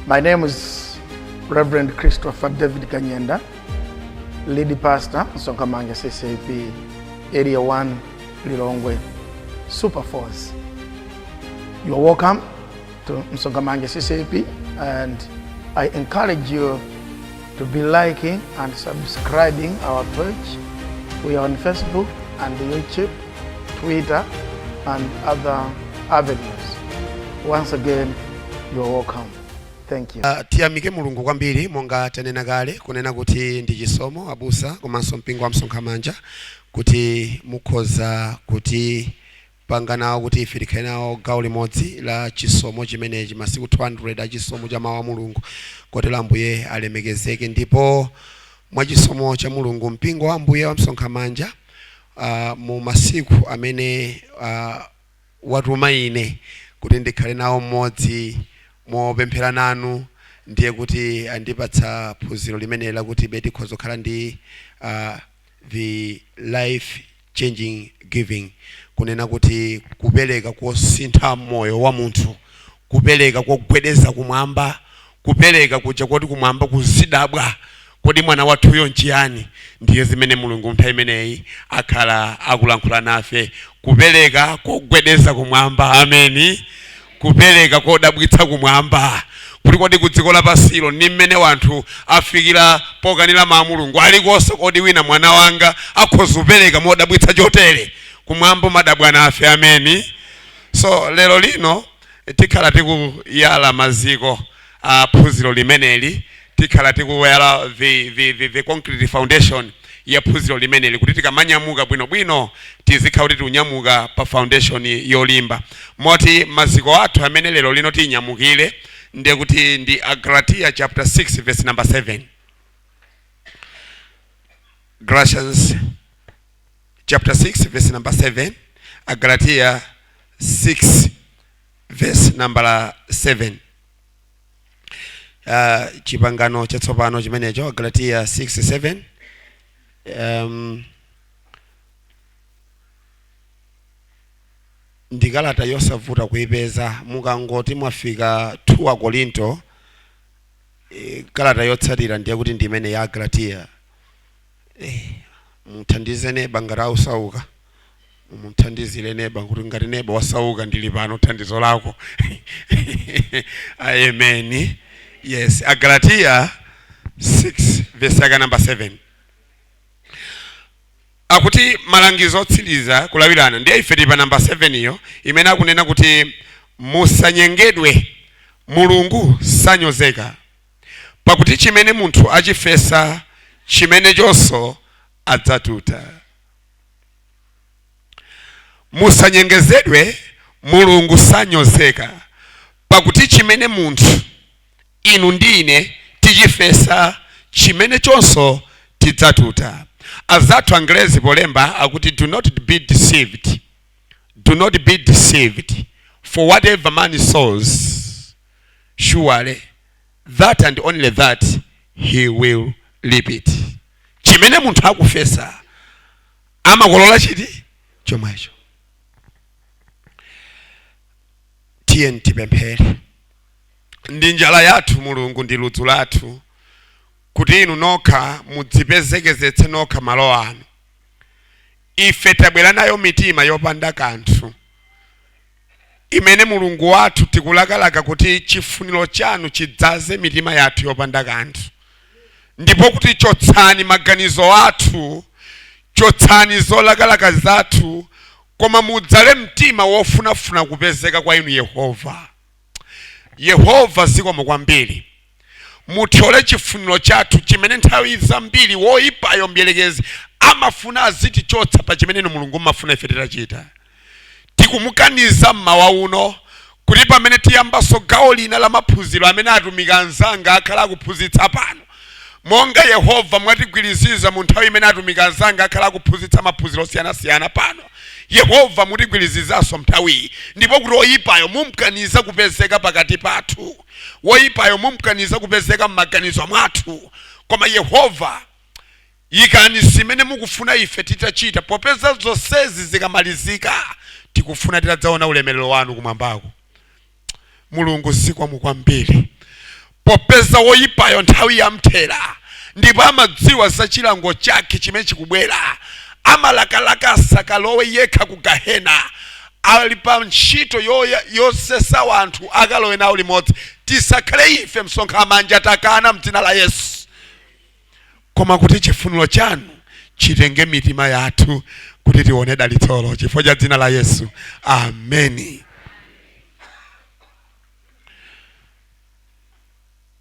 My name is Reverend Christopher David Kanyenda, lead pastor, Msonkhamanja CCAP, Area 1, Lilongwe, Super Force. You are welcome to Msonkhamanja CCAP, and I encourage you to be liking and subscribing our page. We are on Facebook and YouTube, Twitter, and other avenues. Once again, you are welcome. Thank you. Tiyamike Mulungu kwambiri. Monga tanena kale kunena kuti ndi chisomo, abusa komanso mpingo wa Msonkhamanja, kuti mukhoza kuti panga nawo kuti ife tikhale nawo gawo limodzi la chisomo chimenechi, masiku 200 a chisomo cha mawu a Mulungu. Kotero Ambuye alemekezeke. Ndipo mwachisomo cha Mulungu, mpingo wa Ambuye wa Msonkhamanja, mu masiku amene watuma ine kuti ndikhale nawo mmodzi mopemphera nanu, ndiye kuti andipatsa phunziro limene lakuti be tikhoza kukhala ndi the life changing giving, kunena kuti kupereka kosintha moyo wa munthu, kupereka kogwedeza kumwamba, kupereka kuja koti kumwamba kuzidabwa, kodi mwana wathuyo nchiyani? Ndiye zimene Mulungu nthawi imeneyi akhala akulankhula nafe, kupereka kogwedeza kumwamba, ameni, kupereka kodabwitsa kumwamba, kuti kodi ku dziko lapasilo ni mmene wanthu afikira pokanira mawu a Mulungu alikonso, kodi wina mwana wanga akhoza kupereka modabwitsa chotere? Kumwamba madabwa nafe, ameni. So lero lino tikhala tikuyala maziko a phunziro limeneli, tikhala tikuyala the concrete foundation ya phunziro limeneli, kuti tikamanyamuka bwinobwino tizikhala kuti tikunyamuka pa foundation yolimba. Moti maziko athu amene lero lino tinyamukire ndiye kuti ndi Agalatiya chapter 6 verse number 7. Galatians chapter 6 verse number 7, Agalatiya 6 verse number 7. Chipangano Chatsopano chimenecho, Agalatiya 6 7. Ndi kalata yosavuta kuipeza. Mukangoti mwafika 2 Akorinto, kalata yotsatira ndiye kuti ndi imene ya Agalatiya. Muthandize neba ngati ausauka, mumuthandizire neba kuti ngati neba wasauka, ndili pano, thandizo lako. Amen. Yes, Agalatiya 6 verse yake number 7 akuti malangizo otsiriza kulawirana. Ndiye ife tili pa namba 7 iyo imene akunena kuti, "Musanyengedwe, Mulungu sanyozeka, pakuti chimene munthu achifesa, chimenechonso adzatuta." Musanyengezedwe, Mulungu sanyozeka, pakuti chimene munthu, inu ndi ine, tichifesa, chimenechonso tidzatuta. Azathu Angelezi polemba akuti, "Do not be deceived, do not be deceived, for whatever man sows, surely that and only that he will reap it." Chimene munthu akufesa amakolola chiti? Chomwecho. Tiye tipemphere. Ndi njala yathu, Mulungu, ndi ludzu lathu, kuti inu nokha mudzipezekezetse nokha malo anu. Ife tabwera nayo mitima yopanda kanthu imene, Mulungu wathu, tikulakalaka kuti chifuniro chanu chidzaze mitima yathu yopanda kanthu, ndipo kuti chotsani maganizo athu, chotsani zolakalaka zathu, koma mudzale mtima wofunafuna kupezeka kwa inu, Yehova. Yehova, zikomo kwambiri. Muthyole chifuniro chathu chimene nthawi zambiri woyipayo mdierekezi amafuna azitichotsa pa chimene inu Mulungu mmafuna ife titachita. Tikumukaniza mmawa uno kuti pamene tiyambanso gawo lina la maphunziro amene atumiki anzanga akhala akuphunzitsa pano, monga Yehova mwatigwiriziza mu nthawi imene atumiki anzanga akhala akuphunzitsa maphunziro osiyanasiyana pano, Yehova mutigwirizizanso nthawiyi, ndipo kuti woyipayo mumkaniza kupezeka pakati pathu, woyipayo mumkaniza kupezeka m'maganizo mwathu. Koma Yehova, yikani zimene mukufuna ife titachita, popeza zonsezi zikamalizika tikufuna titadzaona ulemerero wanu kumwambako. Mulungu, zikomo kwambiri. Popeza woyipayo nthawi yamthera, ndipo amadziwa za chilango chake chimene chikubwera, amalakalaka asakalowe yekha ku gahena, ali pa ntchito yosesa wanthu akalowe nawo limodzi. Tisakhale ife Msonkhamanja, takana mdzina la Yesu, koma kuti chifuniro chanu chitenge mitima yathu kuti tione dalitsolo, chifukwa cha dzina la Yesu, ameni.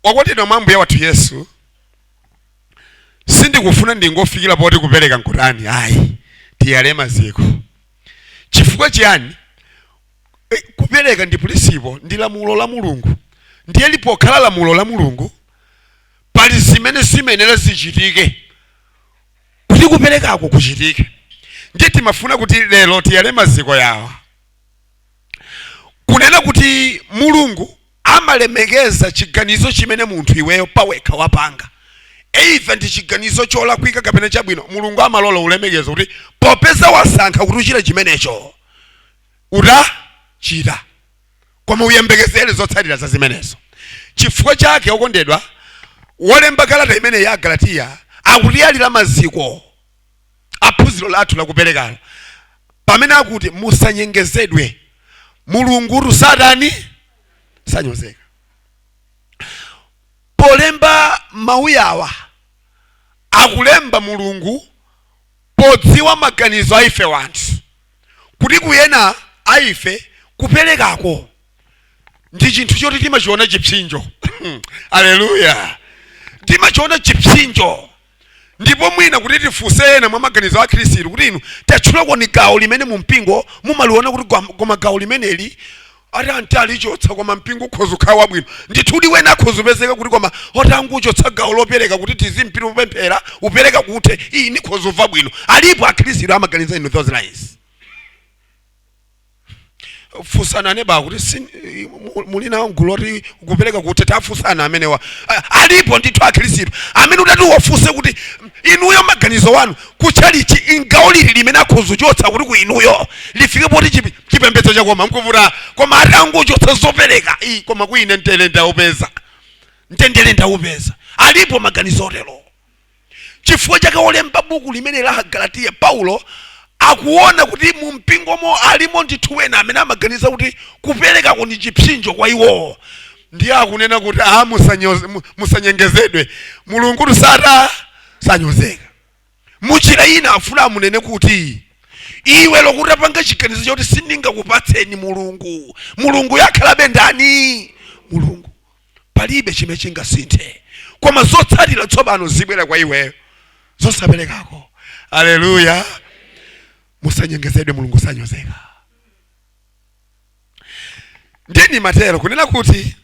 Wakondedwa mwa Ambuye wathu Yesu, sindikufuna ndingofikira poti kupereka nkutani, ayi, tiyale maziko. Chifukwa chiyani? Kupereka ndi principle, ndi lamulo la Mulungu. Ndiye lipokhala lamulo la Mulungu, pali zimene zimenera zichitike kuti kuperekako kuchitike. Ndiye timafuna kuti lero tiyale maziko yawa, kunena kuti Mulungu amalemekeza chiganizo chimene munthu iweyo pawekha wapanga, either ndi chiganizo cholakwika kapena chabwino. Mulungu amalola ulemekeza kuti popeza wasankha kuti uchite chimenecho, utachita, koma uyembekezere zotsatira za zimenezo. Chifukwa chake, okondedwa, wolemba kalata imene ya Galatiya akutiyalira maziko aphunziro lathu lakuperekalo pamene akuti, "Musanyengezedwe, Mulungu satani sanyozeka." Polemba mawu awa, akulemba Mulungu podziwa maganizo a ife wanthu, kuti kuyena a ife kuperekako ndi chinthu choti timachiona chipsinjo. Aleluya! Timachiona chipsinjo. Ndipo mwina kuti tifunse ena mwa maganizo a Khristu kuti, "Inu tatchulakoni gawo limene mu mpingo mumaliona kuti koma gawo limeneli ati anti alichotsa, koma mpingo ukhoza kukhala wabwino." Ndithudi wena akhoza upezeka kuti, "Koma otanguchotsa gawo lopereka kuti tizimpita kupemphera, upereka kuthe, iyi nikhoza ubva bwino." Alipo akhristu amaganiza inu those lines. Funsana aneba kuti muli nawo gulu loti kupereka kuthe. Tafunsana amenewa. Alipo ndithu akhristu amene utati wafunse kuti, "Inuyo maganizo wanu kutchalichi, gawo lili limene akhoza kuchotsa kuti ku inuyo lifike poti chipembedzo chakoma mkuvuta, koma atangochotsa zopereka iyi, koma kuine mtendere ndaupeza, mtendere ndaupeza." Alipo maganizo otero. Chifukwa chake wolemba buku limene la Galatiya, Paulo, akuona kuti mu mpingomo alimo ndithu wena amene amaganiza kuti kuperekako ndi chipsinjo kwa iwowo. Ndiye akunena kuti, "A musanyengezedwe, Mulungu sata sanyozeka." Muchira ina afuna amunene kuti iwe lokuti apanga chiganizo chakuti sindingakupatseni Mulungu, Mulungu yakhalabe ndani? Mulungu. Palibe chimene chingasinthe, koma zotsatira tsopano zibwera kwa iweyo zosaperekako. Aleluya! Musanyengezedwe, Mulungu sanyozeka. Ndini matero kunena kuti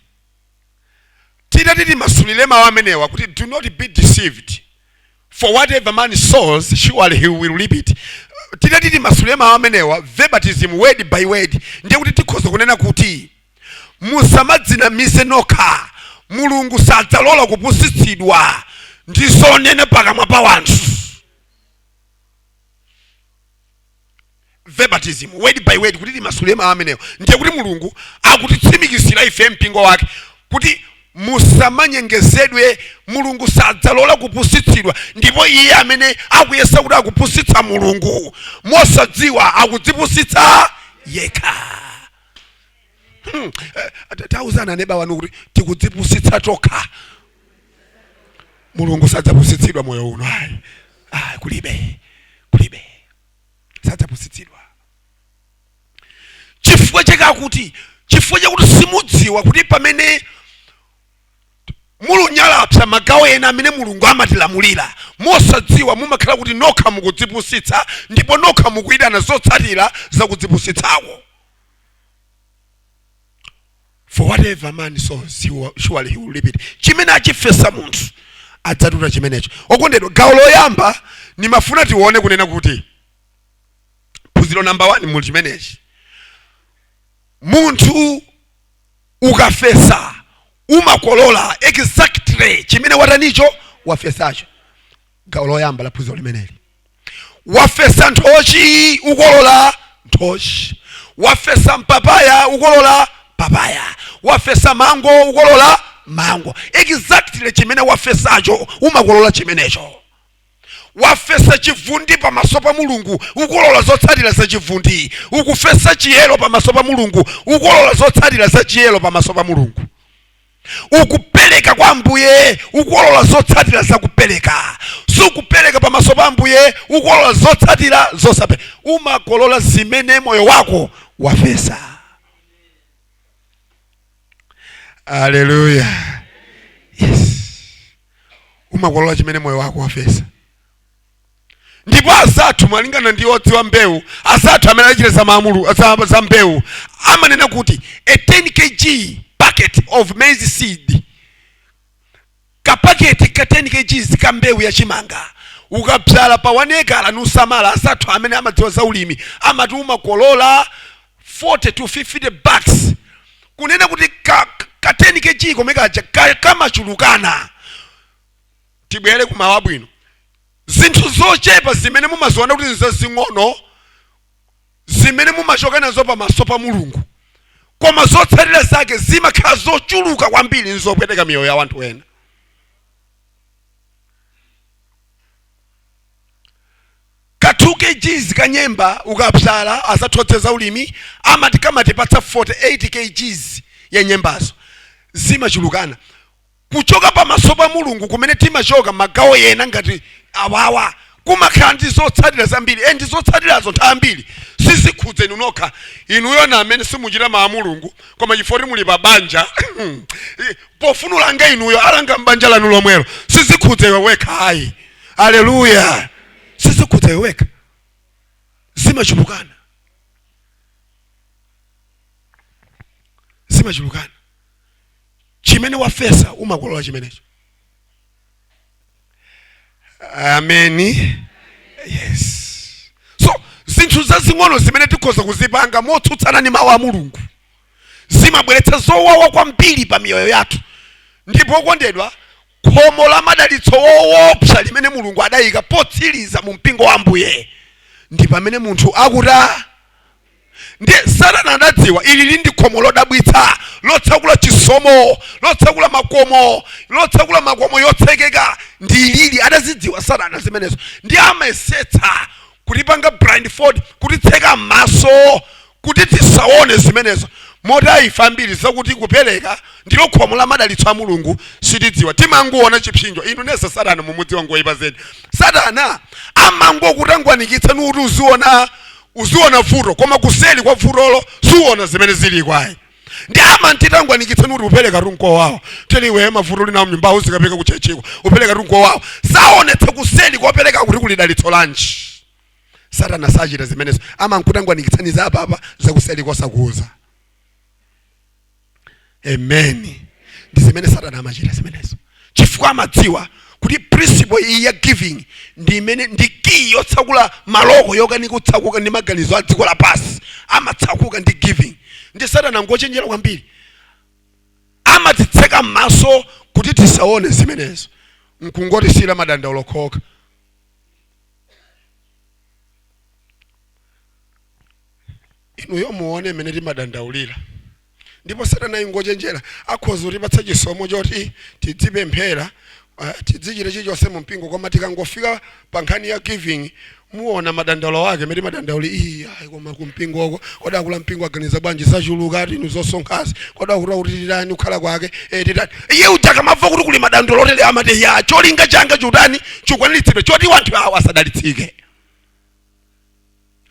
titati timasulire mawu amenewa kuti, "Do not be deceived, for whatever man sows, surely he will reap it," titati timasulire mawu amenewa verbatim, word by word, ndiye kuti tikhoza kunena kuti, "Musamadzinamize nokha, Mulungu sadzalola kupusitsidwa ndi zonena pakamwa pa wanthu." Verbatim, word by word, kuti timasulire mawu amenewa, ndiye kuti Mulungu akutitsimikizira ife mpingo wake kuti musamanyengezedwe, Mulungu sadzalola kupusitsidwa, ndipo iye amene akuyesa kuti akupusitsa Mulungu, mosadziwa akudzipusitsa yekha. Tauzana neba wanu kuti tikudzipusitsa tokha. Mulungu sadzapusitsidwa moyo uno, ayi, ayi, kulibe, kulibe, sadzapusitsidwa. Chifukwa chake akuti, "Chifukwa chakuti simudziwa kuti pamene mulunyalapsa magawo ena amene Mulungu amatilamulira, mosadziwa mumakhala kuti nokha mukudzipusitsa, ndipo nokha mukuyitana zotsatira zakudzipusitsako." For whatever man sows, surely he will reap it. Chimene achifesa munthu, adzatuta chimenecho. Okondedwa, gawo loyamba nimafuna tione kunena kuti phunziro namba 1 muli chimenechi: munthu ukafesa, umakolola exactly chimene watanicho, wafesacho. Gawo loyamba la phunziro limeneli: wafesa nthochi, ukolola nthochi; wafesa mpapaya, ukolola papaya; wafesa mango, ukolola Mango. Exactly chimene wafesacho umakolola chimenecho. Wafesa chivundi pamaso pa Mulungu, ukolola zotsatira za chivundi. Ukufesa chiyero pamaso pa Mulungu, ukolola zotsatira za chiyero pamaso pa Mulungu. Ukupereka kwa Ambuye, ukolola zotsatira za kupereka. Sukupereka pamaso pa Ambuye, ukolola zotsatira zosapereka. Umakolola zimene moyo wako wafesa. Aleluya. Yes, umakolola chimene moyo wako wafesa. Ndipo azathu, malingana ndi odziwa mbewu, azathu amene achita za maamulu za mbewu, amanena kuti a 10 kg packet of maize seed, kapaketi ka 10 kg ka mbewu yachimanga, ukabzala pa 1 ekala nusamala, azathu amene amadziwa za ulimi amati umakolola 40 to 50 bags. Kunena kuti ka 10 kg komwe kaja kamachulukana. Tibwere kumawa bwino. Zinthu zochepa zimene mumaziona kuti nzazing'ono, zimene mumachoka nazo pamaso pa Mulungu, koma zotsatira zake zimakhala zochuluka kwambiri, nzopweteka miyoyo ya anthu ena. Ka 2 kgs ka nyemba ukabzala, azathotse za ulimi amati kamatipatsa 48 kgs ya nyembazo. Zimachulukana. Kuchoka pamaso pa Mulungu kumene timachoka magawo ena ngati awawa kumakhala ndi zotsatira zambiri. Ndi zotsatirazo nthawi ambiri sizikhudza inu nokha, inuyo na amene simuchita mawu a Mulungu, koma chifukwa muli pa banja, pofuna ulanga inuyo alanga m'banja lanu lomwelo. Sizikhudza iwe wekha ayi. Aleluya. Sizikhudza iwe wekha, zimachulukana, zimachulukana. Chimene wafesa umakolola chimenecho. Ameni. Yes. So zinthu zazing'ono zimene tikhoza kuzipanga motsutsana ndi mawu a Mulungu zimabweretsa zowawa kwambiri pa miyoyo yathu. Ndipo okondedwa, khomo la madalitso woopsa limene Mulungu adayika potsiriza mu mpingo wa Ambuye ndi pamene munthu akuta. Ndi Satana adadziwa ili lindi khomo lodabwitsa lotsakula chisomo, lotsakula makomo, lotsakula makomo yotsekeka ndi ilili. Adazidziwa Satana zimenezo, ndi amayesetsa kutipanga blindfold, kutitseka m'maso kuti tisaone zimenezo. Moti ife ambiri zakuti kupereka ndilo khomo la madalitso a Mulungu sitidziwa, timangoona chipsinjo. Inu nese Satana mumudziwa, ngoyipa zedi. Satana amangokutangwanikitsa nukuti uziona vuto, koma kuseli kwa vutolo suona zimene ziliko ayi. Ndi amantitangwanikitsa nukuti upereka tunko wawo teliwe mavuto linawo mnyumba uzikapeka kuchechiko, upereka tunko wawo, saonetsa kuseli kopereka kuti kuli dalitso lanji. Satana sachita zimenezo, amankutangwanikitsani za apapa, zakuseli kosakuuza. Amen. Ndi zimene Satana amachita zimenezo, chifukwa amadziwa kuti principle iyi ya giving ndi imene ndi key yotsakula maloko yokanika kutsakuka ndi maganizo a dziko lapansi. Amatsakuka ndi giving. Ndi Satana ngochenjera kwambiri, amatitseka m'maso kuti tisaone zimenezo, nkungotisiyira madandaulo khoka. Inuyo muone mmene timadandaulira. Ndipo Satana ingochenjera, akhoza kutipatsa chisomo choti tidzipemphera, tidzichita chilichonse mu mpingo, koma tikangofika pa nkhani ya giving muona madandaulo ake mmene madandauli. Iyi ayi, koma kumpingoko kodi akula mpingo aganiza bwanji? Zachuluka ati inu zosonkhazi, kodi akuti kuti titani kukhala kwake, titani? Iye uja akamamva kuti kuli madandaulo otere amati ya cholinga changa chutani chikwaniritsidwe, choti wanthu awo asadalitsike,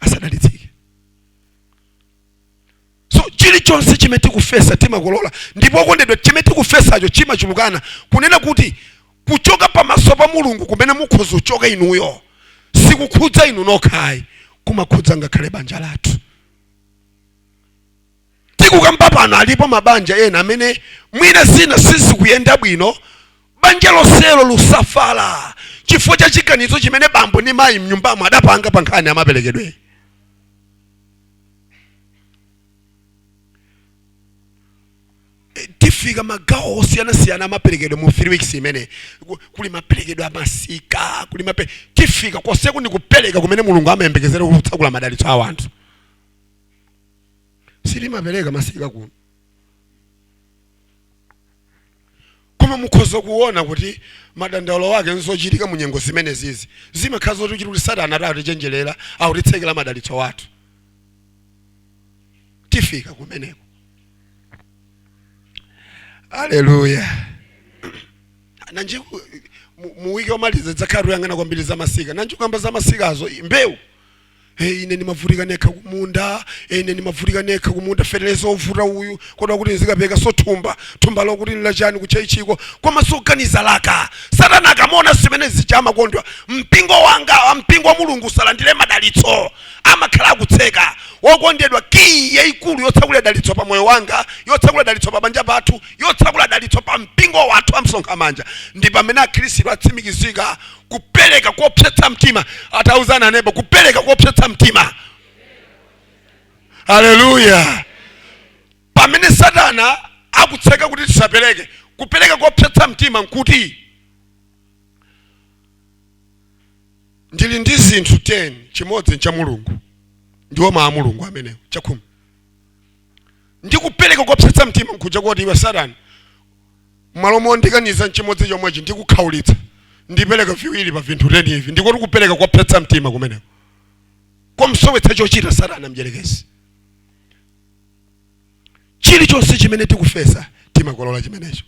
asadalitsike. So chilichonse chimene tikufesa timakolola. Ndipo okondedwa, chimene tikufesacho chimachulukana. Kunena kuti kuchoka pamaso pa Mulungu kumene mukhoza kuchoka inuyo sikukhudza inu nokhayi, kumakhudza ngakhale banja lathu. Tikukamba pano alipo mabanja ena amene mwina zina sizikuyenda bwino, banja lonselo lusafala chifukwa cha chiganizo chimene bambo ndi mayi mnyumbamo adapanga pa nkhani amaperekedwe. Tifika magawo osiyanasiyana amaperekedwe mu 3 weeks imene kuli maperekedwe amasika, kuli tifika konseku ndi kupereka kumene Mulungu amayembekezera kutsakula madalitso a anthu. Sitimapereka masika kuno. Koma mukhoza kuona kuti madandaulo wake nzochitika mu nyengo zimenezizi zimakhala zoti kuti Satana atatichenjerera, akutitsekera madalitso wathu. Tifika kumeneko. Aleluya. Nanji mu wiki yomaliza dzakhala tuyang'ana kwambiri za masika. Nanji kukamba za masikazo, mbewu. Hey, ine ndimavutika nekha kumunda. Hey, ine ndimavutika nekha kumunda, feteleza ovuta uyu, kodwa kuti nzikapeka so thumba thumba lokuti nlachani kutchalitchiko. Koma soganiza laka Satana akamona zimene zichamakondwa, mpingo wanga, mpingo wa Mulungu usalandire madalitso, amakhala akutseka. Wokondedwa, kiyi yayikulu yotsekula dalitso pa moyo wanga, yotsekula dalitso pa banja pathu, yotsekula dalitso pa mpingo wathu amsonkhamanja, ndi pamene akhristu atsimikizika kupereka kopsetsa mtima. Atauzana nebo, kupereka kopsetsa mtima. Haleluya. Pamene Satana akutseka kuti tisapereke, kupereka kopsetsa mtima nkuti ndili ndi zinthu 10, chimodzi ncha Mulungu, ndiwo mawu a Mulungu amenewo, chakhumi. Ndikupereka kopsetsa mtima nkuja kuti iwe Satana, mwalo mondikaniza nchimodzi chomwechi, ndikukhaulitsa, ndipereka viwiri pa vinthu 10 ivi. Ndikoti kupereka kopsetsa mtima kumeneko komsowetsa chochita Satana mdyerekezi. Chilichonse chimene tikufesa timakolola chimenecho.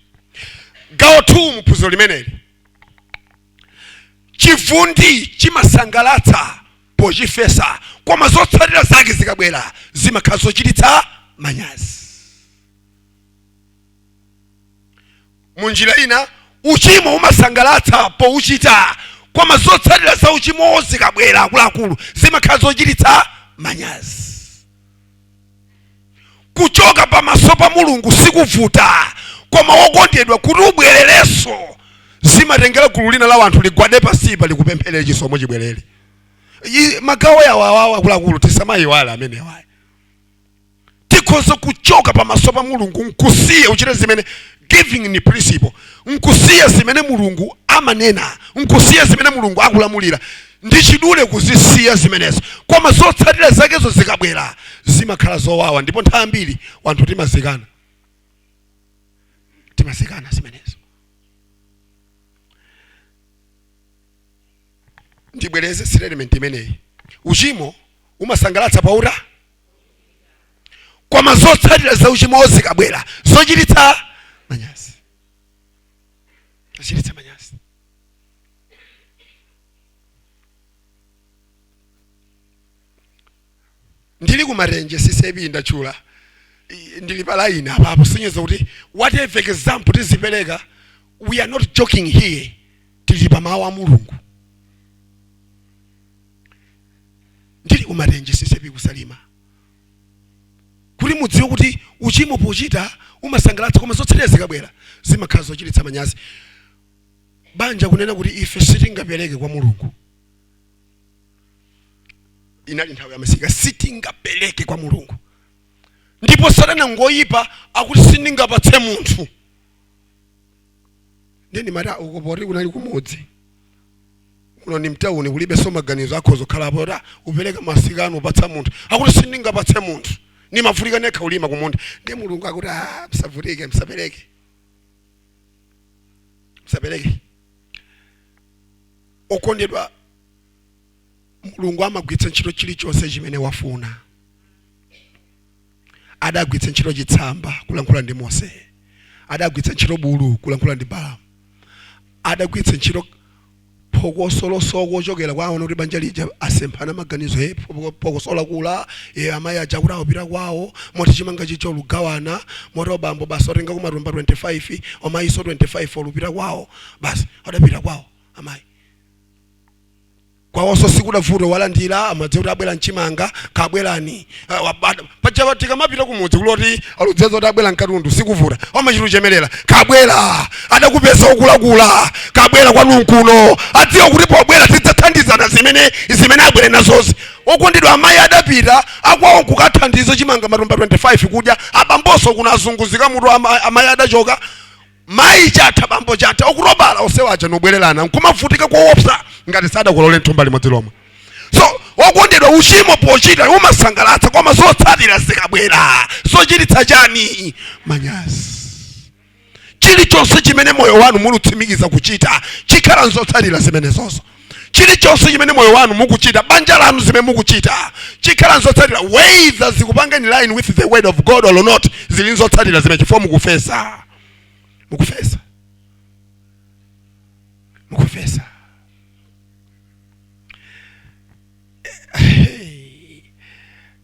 Gawo 2 muphunziro limeneli: chivundi chimasangalatsa pochifesa, koma zotsatira zake zikabwera zimakhala zochititsa manyazi. Munjira ina, uchimo umasangalatsa pouchita, koma zotsatira za uchimowo zikabwera, akuluakulu, zimakhala zochititsa manyazi. Kuchoka pamaso pa Mulungu sikuvuta, koma wokondedwa, kuti ubwererenso zimatengera gulu lina la wanthu ligwade pansipa, likupempherere chisomo chibwerere. Magawo yawo awawa, akuluakulu, tisamayiwale amenewa. Tikhoza kuchoka pamaso pa Mulungu nkusiya uchite zimene giving ni principle, nkusiya zimene Mulungu amanena, nkusiya zimene Mulungu akulamulira, ndi chidule kuzisiya zimenezo, koma zotsatira zakezo zikabwera zimakhala zowawa, ndipo nthawi ambiri wanthu timazikana, timazikana zimenezo. Ndibwereze statement imeneyi: uchimo umasangalatsa pauta, koma zotsatira za uchimowo zikabwera zochititsa manyazi, zochititsa manyazi. Ndili kumarenje CCAP, ndatchula, ndili pa line apapo, sonyeza kuti whatever example tizipereka, we are not joking here, tili pa mawu a Mulungu. Ndili kumarenje CCAP kusalima, kuti mudziwe kuti uchimo pochita umasangalatsa, koma zotsatira zikabwera zimakhala zochititsa manyazi. Banja kunena kuti ife sitingapereke kwa Mulungu, inali nthawi ya masika, sitingapereke kwa Mulungu, ndipo Satana ngoyipa, akuti sindingapatse munthu. Ndeni mati uko poti kunali kumudzi, kuno ni mtawuni, kulibenso maganizo akhoza kukhalapo ta upereka masikano upatsa munthu. Akuti sindingapatse munthu, nimavutika nekha ulima kumunda. Ndi Mulungu akuti, ah, msavutike, msapereke, msapereke. Okondedwa, Mulungu amagwiritsa ntchito chilichonse chimene wafuna. Adagwiritsa ntchito chitsamba kulankhula ndi Mose, adagwiritsa ntchito bulu kulankhula ndi Balamu, adagwiritsa ntchito phokoso losoko ochokera kwa aona kuti banja lija asemphana maganizo, he phokoso lakula, ye amayi aja kuti awapita kwawo, moti chimanga chicho lugawana, moti obambo basi otenga kumatumba 25, omayiso 25, olupita kwawo basi. Adapita kwawo amayi, kwawonso sikudavuta walandira, amadziwa kuti abwera mchimanga, kabwerani. Paja tikamapita kumudzi kuloti aludzeza kuti abwera mkatundu, sikuvuta, amachita kuchemerera, kabwera, adakupeza okulakula, kabwera kwanu kuno, adziwa kuti pobwera tidzathandizana zimene abwere nazozi. Okondedwa, amayi adapita akwawo nkukathandiza chimanga matumba 25 kudya, abambonso kuno azunguzika mutu. Amayi adachoka, mayi chatha, bambo chatha, okutobala osewaja nobwererana nkumavutika koopsa ngati sadakolole nthumba limodzi lomwe. So okondedwa, uchimo pochita umasangalatsa, koma zotsatira zikabwera zochititsa chani? Manyazi. Chilichonse chimene moyo wanu mulutsimikiza kuchita chikhala nzotsatira zimenezozo. Chilichonse chimene moyo wanu mukuchita, banja lanu zimene mukuchita, chikhala nzotsatira, whether zikupanga in line with the word of God or not, zili nzotsatira zimene, chifukwa mukufesa, mukufesa, mukufesa.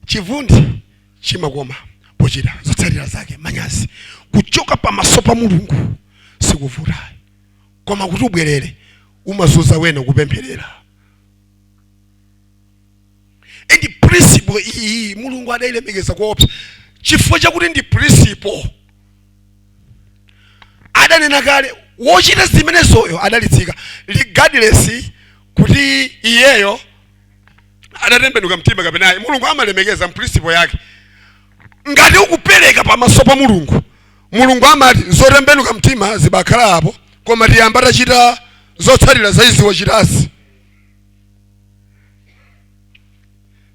Chivundi chimakoma pochita, zotsatira zake manyazi. Kuchoka pamaso pa Mulungu sikuvuta, koma kuti ubwerere umazuza wena kupempherera. And principle iyi Mulungu adayilemekeza koopsa, chifukwa chakuti ndi principle. Adanena kale, wochita zimenezoyo adalitsika, regardless kuti iyeyo adatembenuka mtima kapena ayi. Mulungu amalemekeza principle yake. Ngati ukupereka pamaso pa Mulungu, Mulungu amati zotembenuka mtima zibakhala apo, koma tiyamba tachita zotsatira za izi wachitazi.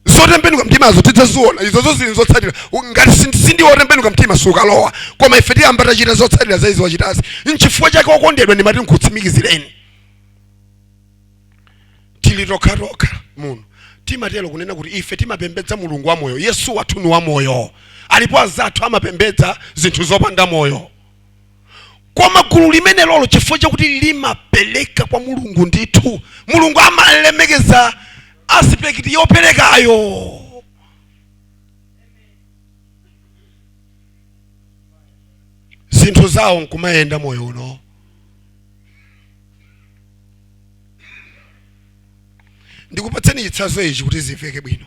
Zotembenuka mtimazo tidzaziona, izozo zili zotsatira. Ngati sindi wotembenuka mtima sukalowa, koma ife tiyamba tachita zotsatira za izi wachitazi. Nchifukwa chake, okondedwa, ndimati nkutsimikizireni, tili tokhatokha muno timatero kunena kuti ife timapembedza Mulungu wa moyo. Yesu wathu ni wa moyo. Alipo azathu amapembedza zinthu zopanda moyo, koma gulu limene lolo, chifukwa chakuti limapereka kwa Mulungu ndithu, Mulungu amalemekeza aspect yoperekayo. Zinthu zawo nkumayenda moyo uno. Ndikupatseni chitsanzo ichi kuti zimveke bwino.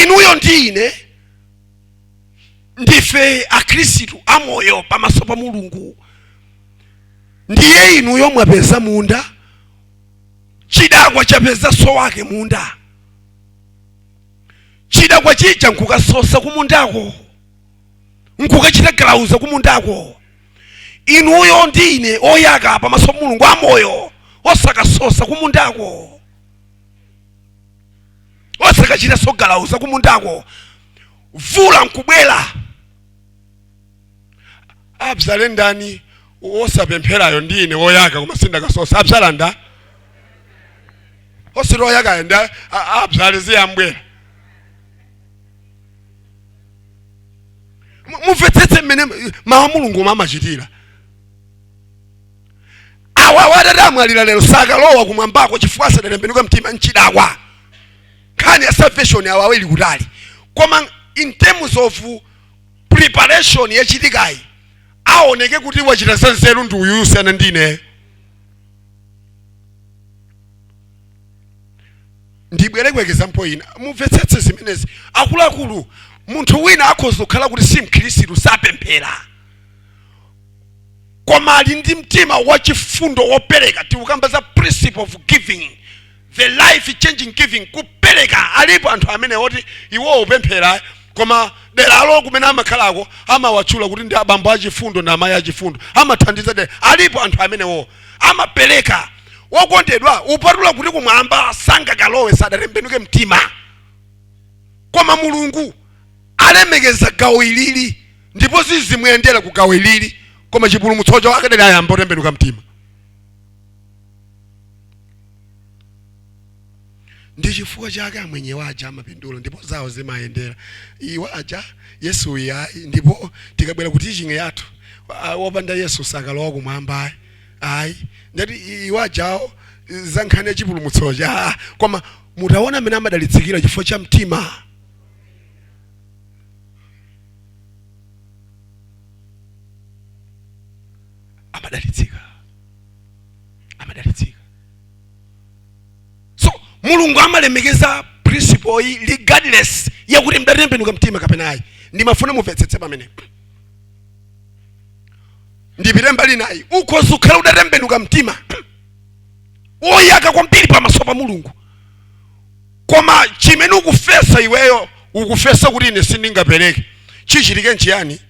Inuyo ndi ine ndife Akhristu amoyo pamaso pa Mulungu. Ndiye inuyo mwapeza munda, chidakwa chapeza so wake munda. Chidakwa chija nkukasosa kumundako, nkukachita galauza kumundako. Inuyo ndi ine oyaka pamaso pa Mulungu amoyo osakasosa kumundako, osakachita sogalauza kumundako. Vula nkubwera, abzale ndani? Osapempherayo ndi ine woyaka, koma sindakasosa. Abzala nda osati oyakayo ndi abzale ziyambwera. Mumvetsetse mmene mawu a Mulungu amachitira. Awa watati amwalira lero sakalowa kumwambako chifukwa asadatembenuke mtima, nchidakwa. Nkhani ya salvation awawa ili kutali, koma in terms of preparation yachitikayi, aoneke kuti wachita za nzeru ndi uyuyu siyana ndi ineyo. Ndibwere ku example ina, mumvetsetse zimenezi akuluakulu. Munthu wina akhoza kukhala kuti si Mkhristu, sapemphera, koma ali ndi mtima wachifundo wopereka. Tikukamba za principle of giving, the life changing giving, kupereka. Alipo anthu amene oti iwo upemphera, koma deralo kumene amakhalako amawatchula kuti ndi abambo achifundo ndi amayi achifundo, amathandiza dera. Alipo anthu amenewo amapereka. Wokondedwa, upatula kuti kumwamba sangakalowe, sadatembenuke mtima, koma Mulungu alemekeza gawo ilili ndipo zizimuyendera ku gawo ilili, koma chipulumutsocho akadali ayamba otembenuka mtima. Ndi chifukwa chake amwenyewa aja amapindula ndipo zawo zimayendera. Iwo aja Yesu ayi. Ndipo tikabwera ku teaching yathu, wopanda Yesu sakalowa kumwamba ayi, ayi. Ndati iwo ajawo za nkhani ya chipulumutsocho, koma mutaona amene amadalitsikira chifukwa cha mtima. Amadalitsika, amadalitsika. So Mulungu amalemekeza principle iyi regardless yakuti mdatembenuka mtima kapena ayi. Ndimafuna mumvetsetse pamene ndipite mbali nayi. Ukhoza kukhala udatembenuka mtima, woyaka kwambiri pamaso pa Mulungu, koma chimene ukufesa iweyo, ukufesa kuti ine sindingapereke. Chichitike nchiyani?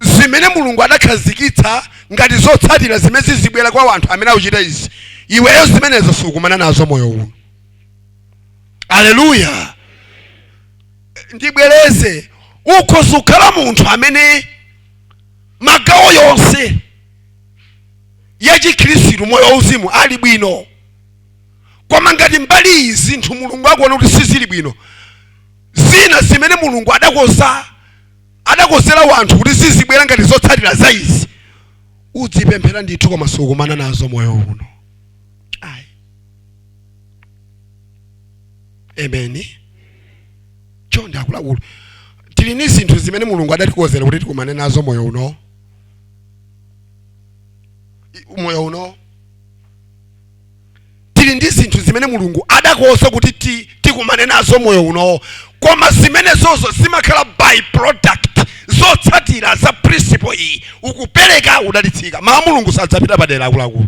Zimene Mulungu adakhazikitsa ngati zotsatira zimene zizibwera kwa anthu amene akuchita izi, iweyo zimenezo sukumana nazo moyo uno. Aleluya! Ndibwereze, ukhoza kukhala munthu amene Magawo yonse ya Chikhristu, moyo wauzimu ali bwino, koma ngati mbali iyi zinthu Mulungu akuona kuti sizili bwino, zina zimene Mulungu adakoza, adakozera wanthu kuti zizibwera ngati zotsatira za izi, udzipemphera ndithu koma sukumana nazo moyo uno ayi. Amen. Chonde akuluakulu, tili ni zinthu zimene Mulungu adatikozera kuti tikumane nazo moyo uno. Moyo uno tili ndi zinthu zimene Mulungu adakoza kuti tikumane nazo moyo uno, koma zimenezozo zimakhala by product, zotsatira za principle iyi: ukupereka, udalitsika. Mawu Mulungu sadzapita padera, akuluakulu.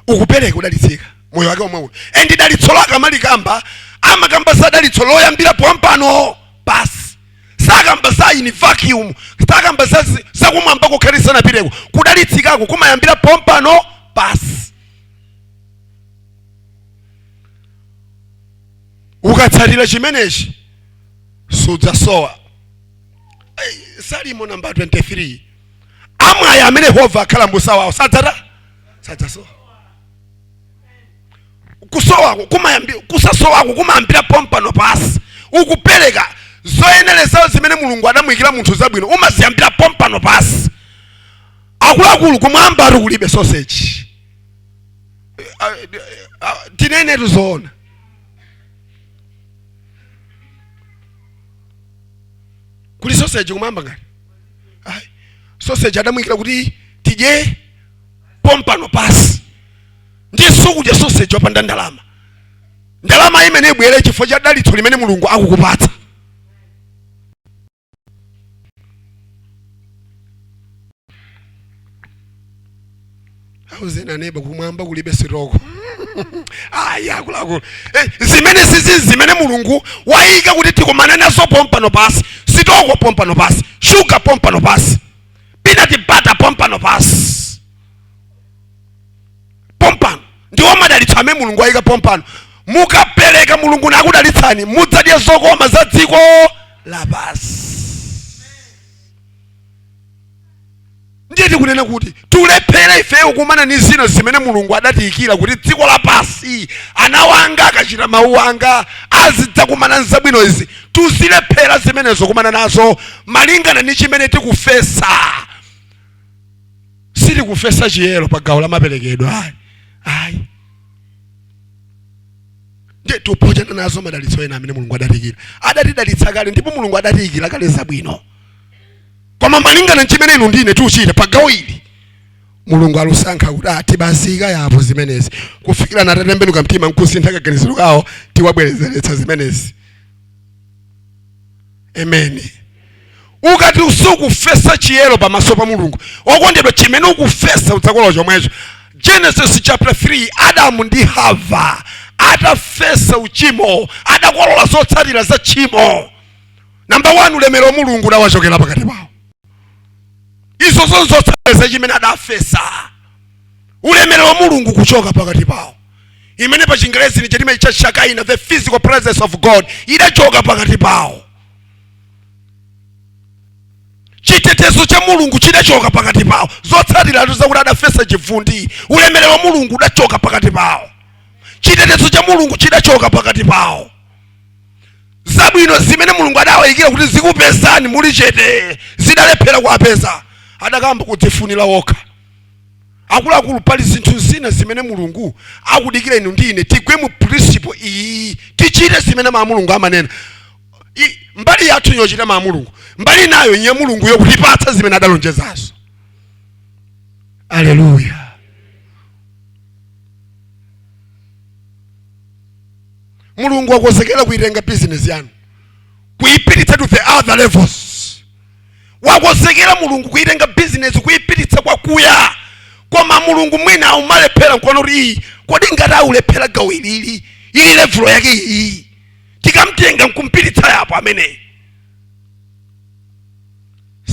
Ukupereka, udalitsika moyo wake omwe uno. And dalitso lake amalikamba, amakamba za dalitso loyambira pompano basi. Sakamba za in vacuum, sakamba za zakumwamba kukhalisanapiteko. Kudalitsikako kumayambira pompano basi. Ukatsatira chimenechi sudzasowa. Salimo namba 23: amwayi amene Yehova akhala mbusa wawo, sadzata, sadzasowa. Kusowako kusasowako kumayambira pompano pasi. Ukupereka, zoyenerezawo zimene Mulungu adamuyikira munthu zabwino umaziyambira pompano pasi. Akuluakulu, kumwamba ati kulibe sausage. Tinenetu zoona. Kuli sausage kumwamba ngati? Ayi, sausage adamuyikira kuti tidye pompano pasi. Ndiye sukudya sausage wopanda ndalama. Ndalama imene ibwere chifukwa cha dalitso limene Mulungu akukupatsa. Auzeni aneba, kumwamba kulibe sitoko. Ayi, akuluakulu, zimene zizi zimene Mulungu wayika kuti tikumane nazo pompano pasi: sitoko pompano pasi, shuga pompano pasi, peanut butter pompano pasi. Pompano ndiwo madalitso amene Mulungu wayika pompano. Mukapereka, Mulungu nakudalitsani, mudzadya zokoma za dziko lapasi. Ndiye tikunena kuti tilephere ifeyo kumana ni zina zimene Mulungu adatiyikira kuti dziko lapasi, ana wanga akachita mawu anga azidzakumana nzabwino izi. Tuzilephera zimenezo kumana nazo malingana ni chimene tikufesa. Sitikufesa chiyero pa gawo la maperekedwe, ayi, ayi. Ndiye tipochana nazo madalitso ena amene Mulungu adatiyikira. Adatidalitsa kale ndipo Mulungu adatiyikira kale zabwino, koma malingana nchimene inu ndine tiuchite pa gawo ili, Mulungu alusankha kuti atibazika yapo zimenezi kufikira natatembenuka mtima nkusintha kaganiziro kawo, tiwabwerezeretsa zimenezi. Amen. Ukati usukufesa chiyero pamaso pa Mulungu, okondedwa, chimene ukufesa udzakolola chomwecho. Genesis chapter 3, Adamu ndi Hava atafesa uchimo, adakolola zotsatira za tchimo. Namba 1, ulemero wa Mulungu udawachokera pakati pawo. Izo zonse zotsatira za chimene adafesa, ulemerero wa Mulungu kuchoka pakati pawo, imene pa Chingerezi ni chitime cha Shakaina, the physical presence of God idachoka pakati pawo. Chitetezo cha Mulungu chidachoka pakati pawo. Zotsatiratu zakuti adafesa chivundi, ulemerero wa Mulungu udachoka pakati pawo, chitetezo cha Mulungu chidachoka pakati pawo. Zabwino zimene Mulungu adawayikira kuti zikupezani muli chete zidalephera kuwapeza, adakamba kudzifunira wokha. Akuluakulu, pali zinthu zina zimene Mulungu akudikira inu ndi ine tigwe mu principle iyi, tichite zimene mawu Mulungu amanena. Mbali yathu yochita mawu Mulungu, mbali nayo iye Mulungu yokutipatsa zimene adalonjezazo. Aleluya. Mulungu wakonzekera kuitenga bizinesi yanu kuyipititsa to the other levels. Wakonzekera Mulungu kuitenga bizinesi kuyipititsa kwakuya, koma Mulungu mwina aumalephera nkuona kuti iyi, kodi ngati aulephera gawo ilili, ili level yake iyi, tikamtenga nkumpititsa yapo ameneyi,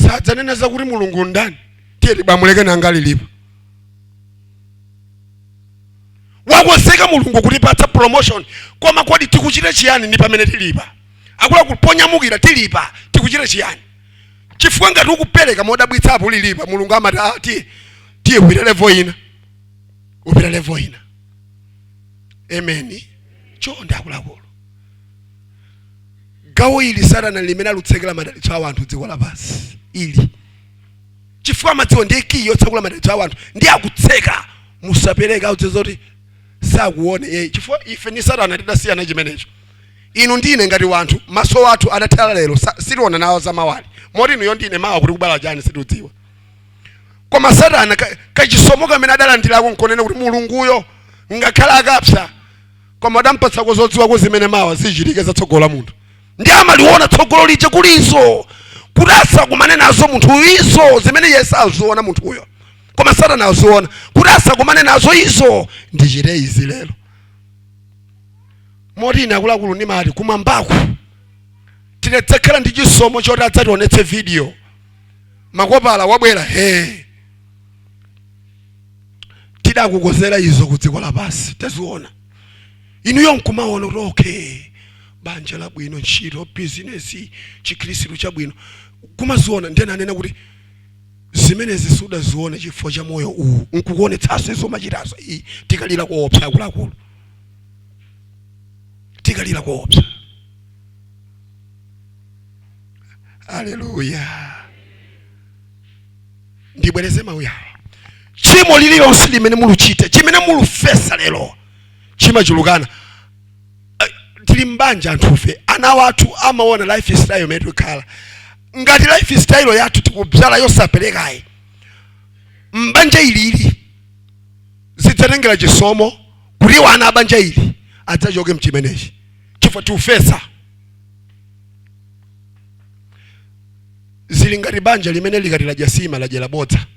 sadzanena zakuti Mulungu ndani? Tiye tibamuleke nanga lilipo. Wakonzeka Mulungu kutipatsa promotion, koma kodi tikuchita chiyani ndi pamene tilipa? Akuluakulu, ponyamukira tilipa tikuchita chiyani? Chifukwa ngati ukupereka modabwitsapo lilipa, Mulungu amati, "Ah, tiye tiye, upita level ina, upita level ina." Amen. Chonde akuluakulu, gawo ili Satana limene alutsekera madalitso a anthu dziko lapansi ili, chifukwa amadziwa ndiye kiyi yotsekula madalitso a anthu, ndi akutseka. Musapereka audziwa zoti sakuone ye, chifukwa ife ndi Satana tidasiyana chimenecho. Inu ndine ngati wanthu, maso athu adathala lero, sitiona nawo zamawali, moti inuyo ndine mawa kuti kubala chani sitiudziwa. Koma Satana kachisomo kamene adalandirako nkonena kuti Mulunguyo ngakhale akapsa, koma adampatsako zodziwako zimene mawa zichitike zatsogola munthu, ndi amaliona tsogolo lije kulizo kuti asakumane nazo munthu izo zimene iye saziona munthuyo, koma Satana aziona kuti asakumane nazo izo, ndichite izi lero. Moti ine akuluakulu ndimati kumwambaku tidadzakhala ndi chisomo choti adzationetse video, makopala wabwera, he, tidakukozera izo ku dziko lapansi, taziona. Inuyo nkumaona kuti okay, banja labwino, ntchito, bizinesi, chikhristu chabwino, kumaziona. Ndena anena kuti zimenezi sudazione chifukwa cha moyo uwu, nkukuonetsanso izo machitazo. Iyi tikalira koopsa akuluakulu, tikalira koopsa. Aleluya. Ndibwereze mawu yawo: tchimo lililonse limene muluchite, chimene mulufesa lero chimachulukana. Tili mbanja anthufe, ana wathu amaona lifestyle imene tikukhala. Ngati lifestyle yathu tikubzala yosaperekayi mbanja ilili, zidzatengera chisomo kuti iwo ana abanja ili adzachoke mchimenechi, chifukwa tiufesa. Zili ngati banja limene likati ladya sima, ladyera bodza.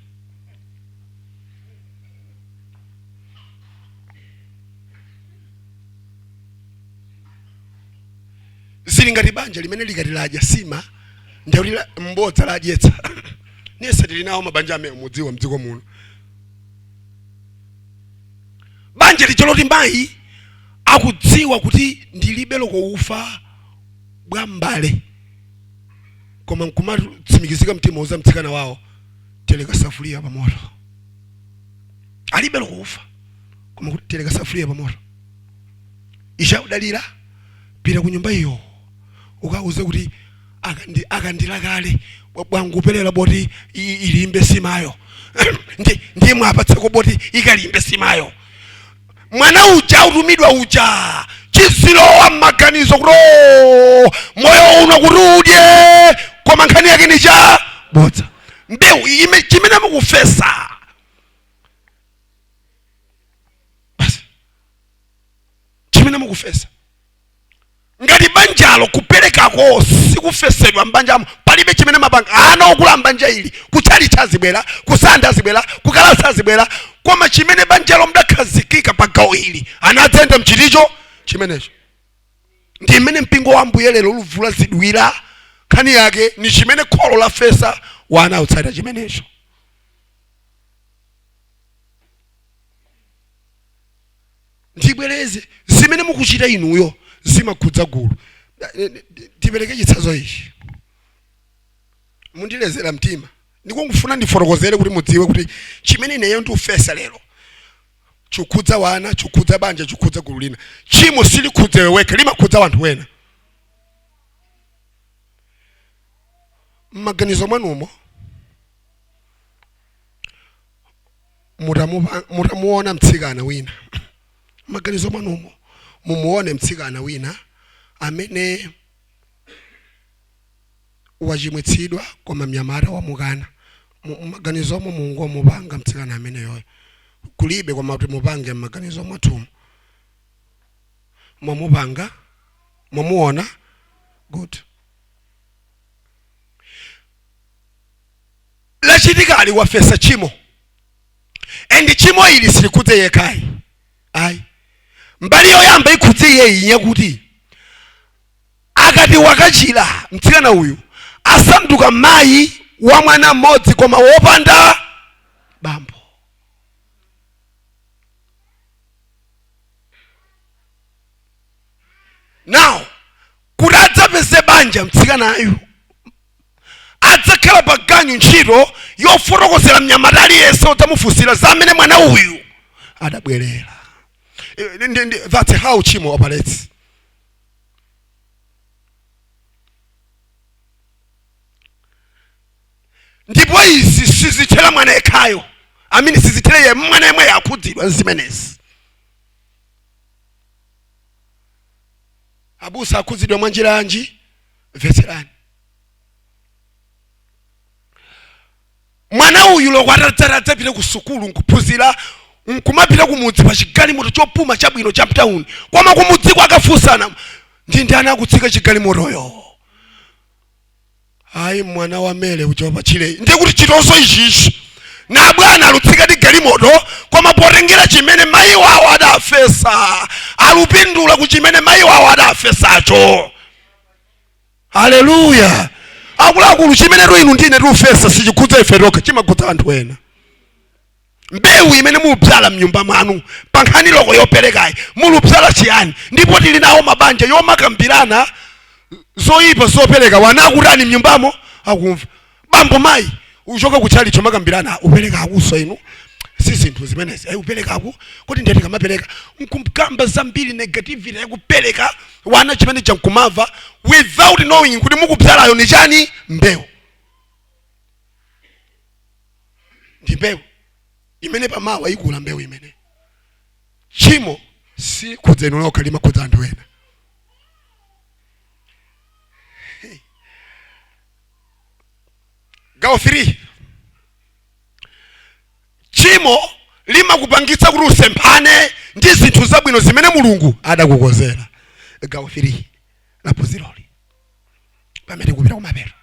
Zili ngati banja limene likati ladya sima, ndikuti mbodza ladyetsa. Niyese tili nawo mabanja amene mudziwa mdziko muno, banja lija loti mayi akudziwa kuti ndilibe loko ufa bwa mbale, koma nkumatsimikizika mtima uza mtsikana wawo, "Teleka safuria pamoto." Alibe loko ufa, koma kuti, "Teleka safuria pamoto." Ichaudalira, pita ku nyumba iyo ukauze kuti akandilakale bwanguperera boti ilimbe simayo, ndiye mwapatseko boti ikalimbe simayo. Mwana uja utumidwa uja, chizilowa mmaganizo kuti, "Oh, moyo uno kuti udye, koma nkhani yake ni cha bodza." Mbewu chimene mukufesa basi, chimene mukufesa. Ngati banjalo kuperekako sikufesedwa mbanjamo, palibe chimene mapanga. Ana okula mbanja ili kutchalitchi azibwera, kusanda azibwera, kukalasa azibwera, koma chimene banjalo mdakhazikika pa gawo ili, ana adzayenda mchiticho chimenecho. Ndi mmene mpingo wa Ambuye lero luvula zidwira. Nkhani yake ni chimene kholo lafesa, wana autsata chimenecho. Ndibwereze: zimene mukuchita inuyo zimakhudza gulu. Ndipereke chitsanzo ichi, mundilezera mtima, ndikungofuna ndifotokozere kuti mudziwe kuti chimene ineyo ndikufesa lero chikukhudza wana, chikukhudza banja, chikukhudza gulu lina. Chimo silikhudza iwe wekha, limakhudza wanthu wena. Mmaganizo mwanumo mutamuona mtsikana wina, maganizo mwanumo mumuone mtsikana wina amene wachimwitsidwa, koma mnyamata wamukana. Mmaganizomo mungomupanga mtsikana ameneyoyo, kulibe koma kuti mupange mmaganizo mwathumu. Mwamupanga, mwamuona, good. Lachitikali wafesa chimo, and chimo ili silikhudze yekhayi ayi. Mbali yoyamba ikhudze iyeyi yakuti akati wakachira mtsikana uyu, asanduka mayi wa mwana mmodzi koma wopanda bambo. Now kuti adzapeze banja mtsikanayu adzakhala pa ganyu ntchito yofotokozera mnyamata aliyense udzamufunsira za amene mwana uyu adabwerera. That's how chimo operates. Ndipo izi sizithera mwana yekhayo, amene sizithera ye mwana yemwe akhudzidwa zimenezi. Abusa akhudzidwa mwa njira yanji? Mvetserani. Mwana uyu loko atadzapita ku sukulu nkuphunzira, nkumapita kumudzi pa chigalimoto chopuma chabwino cha mtawuni, koma kumudziko akafunsana, ndi ndani akutsika chigalimotoyo? Ayi, mwana wa Mele uja wapachile. Ndiye kuti chitonso ichichi na bwana alutsika ndi galimoto, koma potengera chimene mayi wawo adafesa, alupindula ku chimene mayi wawo adafesacho. Haleluya! Akuluakulu, chimene inu ndine tikufesa sichikhudza ife tokha, chimakhudza anthu ena. Mbewu imene mubzala mnyumba mwanu pa nkhani loko yoperekayi, mulubzala chiyani? Ndipo tili nawo mabanja yomakambirana zoyipa zopereka, wana akutani mnyumbamo? Akumva. Bambo, mayi uchoka kutchali chomakambirana upereka akuso, inu si zinthu zimenezi. Ayi, upereka aku kuti ndiye tikamapereka nkumkamba zambiri negativity yakupereka, wana chimene chankumamva without knowing kuti mukubzalayo ni chani. Mbewu ndi mbewu imene pamawa ikula, mbewu imene tchimo si khudza inu lokha, limakhudza anthu ena. Gawo 3, tchimo limakupangitsa kuti usemphane ndi zinthu zabwino zimene Mulungu adakukonzera. Gawo 3 la phunziroli, pamene kupita kumapeto.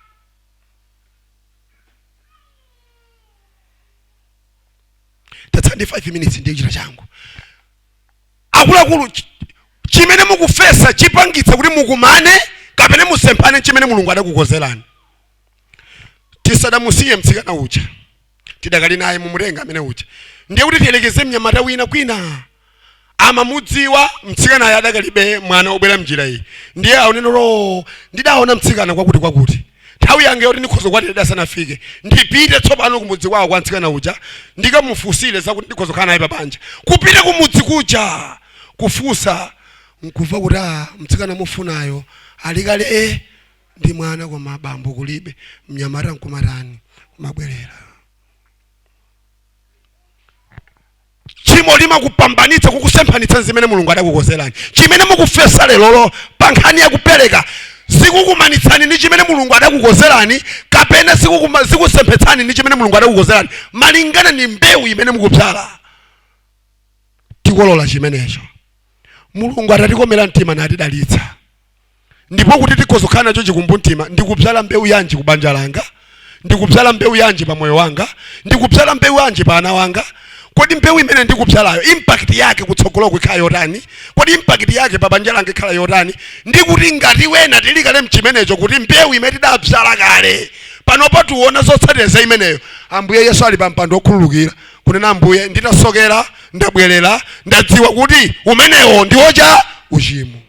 Tatsala ndi 5 minutes, ndiye kuchita changu. Akuluakulu, chimene mukufesa chipangitsa kuti mukumane kapena musemphane chimene Mulungu adakukonzerani. Tisadamusiye mtsikana uja, tidakali naye, mumutenga amene uja. Ndiye kuti tiyelekeze mnyamata wina kwina amamudziwa mtsikanayo, adakalibe mwana wobwera mnjira iyi. Ndiye aoneno ro, ndidaona mtsikana kwakuti kwakuti, nthawi yange yoti ndikhoza kukwatira idasanafike, ndipite tsopano kumudzi kwawo kwa mtsikana uja, ndikamufunsire zakuti ndikhoza kukhala naye pabanja. Kupita kumudzi kuja kufunsa, nkumva kuti a mtsikana mufunayo alikale ndi mwana, koma bambo kulibe. Mnyamata nkumatani? Kumabwerera. Tchimo limakupambanitsa, kukusemphanitsa zimene Mulungu adakukonzerani. Chimene mukufesa lerolo pa nkhani yakupereka zikukumanitsani ndi chimene Mulungu adakukonzerani kapena zikusempetsani ndi chimene Mulungu adakukonzerani, malingana ndi mbewu imene mukubzala. Tikolola chimenecho. Mulungu atatikomera mtima natidalitsa, ndipo kuti tikhoza kukhala nacho chikumbumtima, ndikubzala mbewu yanji ku banja langa? Ndikubzala mbewu yanji pa moyo wanga? Ndikubzala mbewu yanji pa ana wanga? Kodi mbewu imene ndikubzalayo impact yake kutsogoloko ikhala yotani? Kodi impact yake pa banja langa ikhala yotani? Ndikuti ngati wena tili kale mchimenecho, kuti mbewu imene tidabzala kale, panopo tiona zotsatira za imeneyo, Ambuye Yesu ali pa mpando wokhululukira, kunena, "Ambuye, nditasokera, ndabwerera, ndadziwa kuti umenewo ndi wocha uchimo."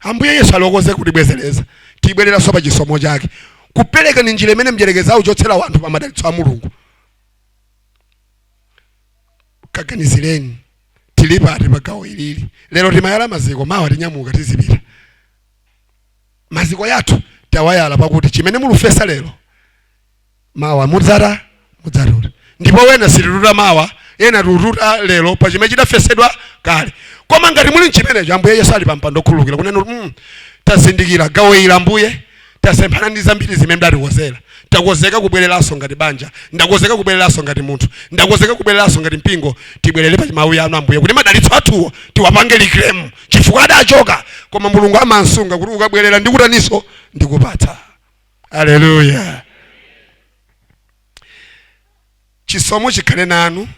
Ambuye Yesu alokoze kutibwezereza, tibwereranso pa chisomo chake. Kupereka ni njira imene mdyerekezi auchotsera wanthu pa madalitso a Mulungu. Kaganizireni, tili pati pa gawo ilili lero? Timayala maziko, mawa tinyamuka tizipita. Maziko yathu tawayala pakuti chimene mulufesa lero, mawa mudzata mudzatuta. Ndipo wena sitituta mawa, ena tututa lero pa chimene chidafesedwa kale. Koma ngati muli mchimenecho, Ambuye Yesu ali pa mpando okhululukira, kunena kuti tazindikira gawo ili, Ambuye, tasemphana ndi zambiri zimene mdatikozera, takozeka kubwereranso ngati banja, ndakozeka kubwereranso ngati munthu, ndakozeka kubwereranso ngati mpingo. Tibwerere pa mawu anu, Ambuye, kuti madalitso athuwo tiwapange reclaim, chifukwa adachoka, koma Mulungu amansunga kuti ukabwerera ndikutaninso? Ndikupatsa. Aleluya! Chisomo chikhale nanu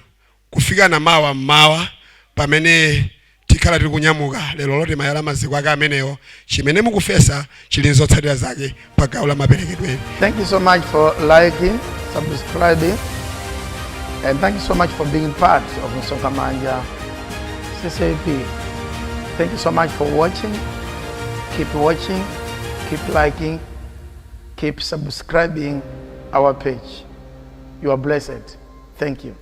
kufika na mawa mmawa pamene tikhala tili kunyamuka. Lero loti mayala maziko ake amenewo. Chimene mukufesa chili nzotsatira zake pa gawo la maperekedwe. Thank you so much for liking, subscribing, and thank you so much for being part of Msonkhamanja CCAP. Thank you so much for watching. Keep watching, Keep liking, keep subscribing our page. You are blessed. Thank you.